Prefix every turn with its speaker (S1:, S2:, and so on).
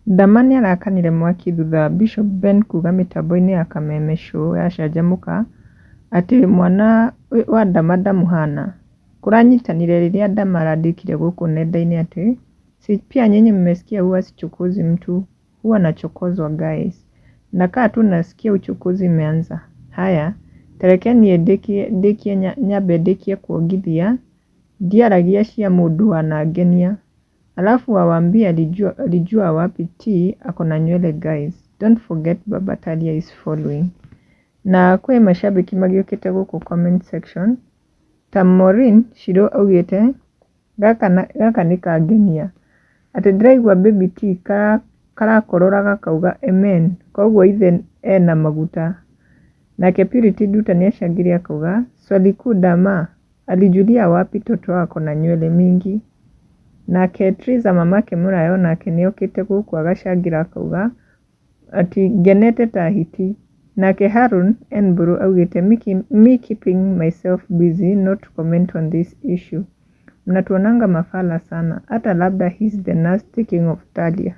S1: Dama nĩarakanire mwaki thutha wa Bishop Ben kuga mĩtambo-inĩ ya Kameme show ya Canjamũka atĩ mwana wa Dama ndamũhana. Kũranyitanire rĩrĩa Dama arandĩkire gũkũ nenda-inĩ atĩ si pia nyinyi mmesikia huwa sichokozi mtu, huwa nachokozwa guys. Nakaa tu nasikia uchokozi imeanza. Haya, tareke niĩ ndĩkie ndĩkie nyambe ndĩkie kuongithia ndiaragia cia mũndũ wanangenia. Alafu awaambie alijua wapi T ako na nywele guys. Don't forget Baba Talia is following. Na kwĩ mashabiki magĩũkĩte gũkũ comment section ta Maureen Shiro augĩte gaka gaka nĩ kangenia. Atĩ ndĩraigua Baby T karakorora gakauga amen koguo ithe ena maguta. Nake Purity Nduta nĩacangire akauga swali kuu Dama alijulia wapi toto ako na nywele mingi. Nake Triza mamake Mũraya onake nĩokĩte gũkũ agacangĩra akauga ati ngenete ta hiti. Nake Haron N Mburu augĩte me keeping myself busy not to comment on this issue. Mnatuonanga mafala sana. Hata labda he's the nurse taking of Talia.